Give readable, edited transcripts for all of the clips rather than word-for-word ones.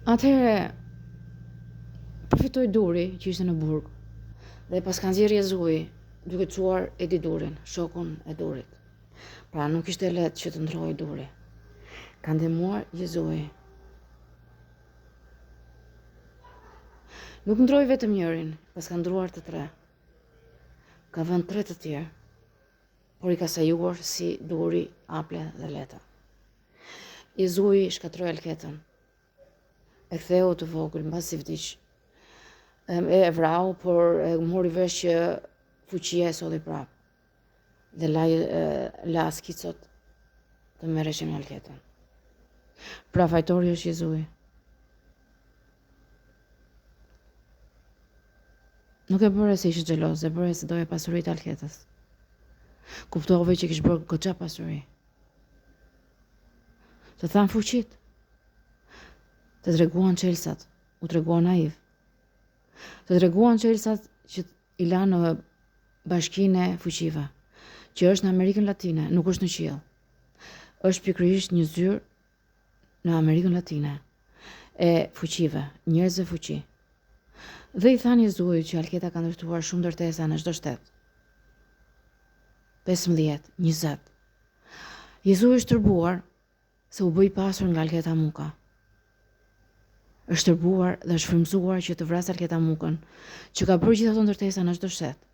Atëherë përfitoi Duri që ishte në burg dhe paska nxjerrë Jezui duke çuar Edi Durin, shokun e Durit. Pra nuk ishte lehtë që të ndrohej Duri. Ka ndihmuar Jezui. Nuk ndroi vetëm njërin, paska ndruar të tre. Ka vënë tre të tjerë, por i ka sajuar si Duri, Aple dhe Leta. Jezui shkatërroi Alketën. E ktheu të vogël mbasi vdiq. E, e vrau, por e mori vesh që fuqia e solli prapë. Dhe la, e, la skicot të merreshin me Alketën. Pra fajtori është Jezui. Nuk e bëre se ishe xheloz, e bëre se doje pasuritë e Alketës. Kuptove që kish bërë goxha pasuri. Të thanë fuqitë. Të treguan çelësat, u treguan naiv. Të treguan çelësat që i lanë në bashkinë e fuqive, që është në Amerikën Latine, nuk është në qiell. Është pikërisht një zyrë në Amerikën Latine e fuqive, njerëzve fuqi. Dhe i thanë Jezuit që Alketa ka ndërtuar shumë ndërtesa në çdo shtet. 15, 20. Jezui është tërbuar se u bë i pasur nga Alketa Muka. Është tërbuar dhe është frymëzuar që të vrasë Alketa Mukën, që ka bërë gjithë ato ndërtesa në çdo shtet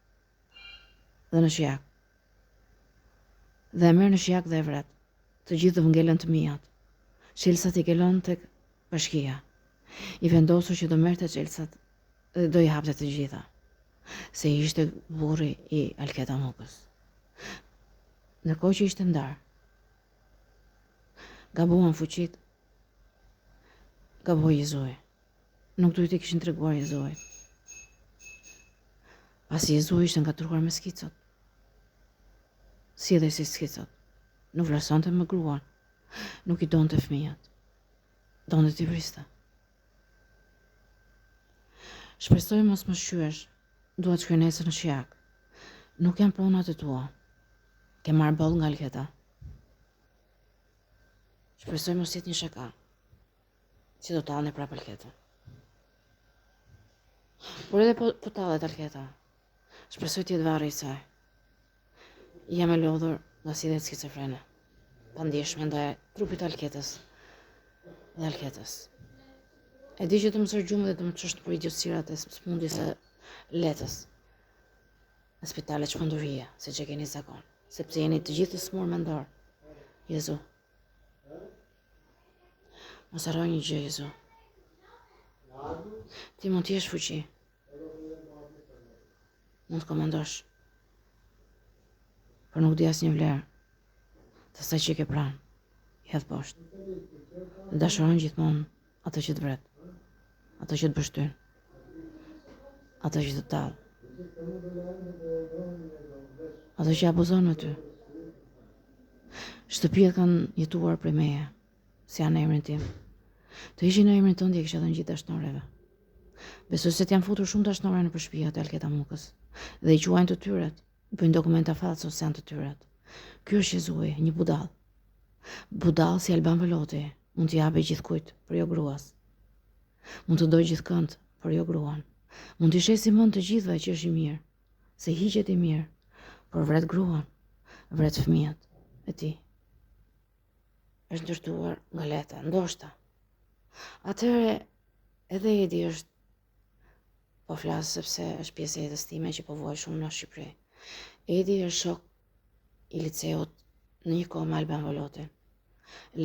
dhe në Shijak. Dhe e merr në Shijak dhe e vret. Të gjithë do ngelen të miat. Çelësat i ke lënë tek bashkia. I vendosur që do merrte çelësat dhe do i hapte të gjitha. Se ishte burri i Alketa Mukës. Ndërkohë që ishte ndarë. Gabuan fuqitë. Gaboi Jezui. Nuk duhet t'i kishin treguar Jezuit. Pasi Jezui ishte ngatërruar me skicot. Sillej si skicot. Nuk vlerësonte më gruan. Nuk i donte fëmijët. Donte t'i vriste. Shpresoj mos më shqyesh. Dua të shkoj nesër në Shijak. Nuk janë pronat e tua. Ke marrë boll nga Alketa. Shpresoj mos jetë një shaka. Si do tallni prapë Alketa. Por edhe po, po tallet Alketa. Shpresoj të jetë varri i saj. Jam e lodhur nga sjelljet skizofrene. Pandjeshme ndaj trupit të Alketës dhe Alketës. E di që të më zërë gjumë dhe të më çosh për idiotësirat e sëmundjes së Letës. Në spitale çmendurie, siç e keni zakon, sepse jeni të gjithë të sëmurë mendor. Jezu. Mos harro një gjë, Jezu. Ti mund të jesh fuqi. Mund të komandosh. Por nuk di asnjë vlerë. Të asaj që ke pranë. I hedh poshtë. Dhe dashuron gjithmonë atë që të vret. Atë që të pështyn. Atë që të tall. Atë që abuzon me ty. Shtëpiat kanë jetuar prej meje, se janë në emrin tim. Të ishin në emrin tënd, ia kisha dhënë gjithë dashnoreve. Besoj se të janë futur shumë dashnore nëpër shtëpia të Alketa Mukës dhe i quajnë të tyret, bëjnë dokumenta falso se janë të tyret. Ky është Jezui, një budall. Budall si Alban Veloti, mund t'i japë gjithkujt, por jo gruas. Mund të dojë gjithkënd, por jo gruan. Mund t'i shesi mend të gjithëve që është i mirë, se hiqet i mirë, por vret gruan, vret fëmijët e tij. Është ndërtuar nga Leta, ndoshta. Atëherë edhe Edi është po flas sepse është pjesë e jetës time që po vuaj shumë në Shqipëri. Edi është shok i liceut në një kohë me Alban Volotin.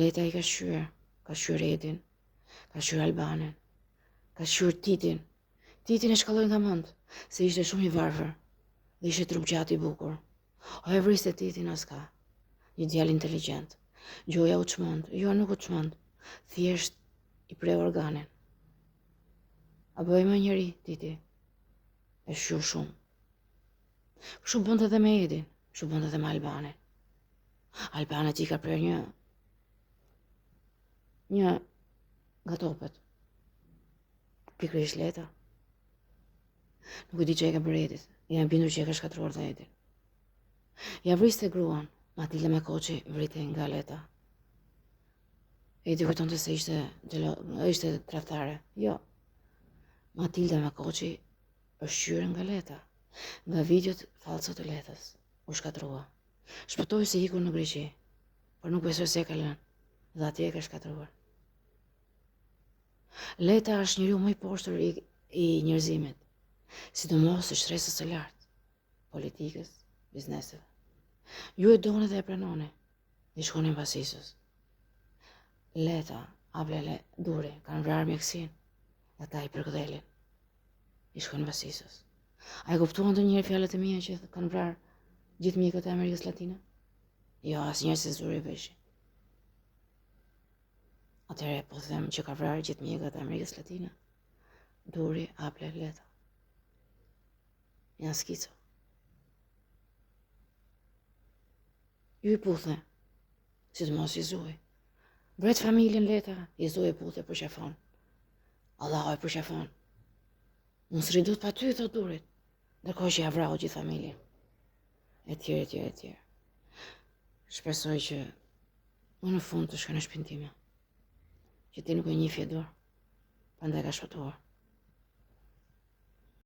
Leta i ka shqyer, ka shqyer Edin, ka shqyer Albanin, ka shqyer Titin. Titin e shkalloi nga mend, se ishte shumë i varfër dhe ishte trupgjatë i bukur. O e vriste Titin aska, një djalë inteligjent. Gjoja u çmend, jo nuk u çmend, thjesht i preu organin. A bëhej më njeri, Titi? E shqyu shumë. Kështu bënte dhe me Edin, kështu bënte dhe me Albanin. Albanit i ka prerë një një nga topet. Pikërisht Leta. Nuk e di ç'i ka bërë Edit. Jam e bindur që e ka shkatërruar dhe Edin. Ia vriste gruan, Matilda me Koçi vritej nga Leta. Edi kujtonte se ishte, xhelo, ishte tradhtare. Jo. Matilda Makoçi është shqyer nga Leta. Nga videot fallco të Letës. U shkatërrua. Shpëtoi se iku në Greqi. Por nuk besoj se e ka lënë. Dhe atje e ka shkatërruar. Leta është njeriu më i poshtër i, i njerëzimit. Sidomos i shtresës së lartë. Politikës, bizneseve. Ju e doni dhe e pranoni. I shkoni mbas Isës. Leta, Aple, Duri, kanë vrarë mjekësinë. Ata i përkëdhelin. I shkojnë mbas Isës. A i kuptuan ndonjëherë fjalët e mia që kanë vrarë gjithë mjekët e Amerikës Latine? Jo, asnjëherë s'e zuri veshi. Atëherë po them që ka vrarë gjithë mjekët e Amerikës Latine. Duri, Aple, Leta. Janë skico. Ju i puthni, sidomos Jezuj. Vret familjen Leta, Jezuj e puth e përqafon. Allahu e përqafon. Unë s'rri dot pa ty, thot Durit. Ndërkohë që ia vrau gjithë familjen. E tjerë, e tjerë, e tjerë. Shpresoj që më në fund të shkoj në shpinë time. Që ti nuk e njihje Dur. Prandaj ka shpëtuar.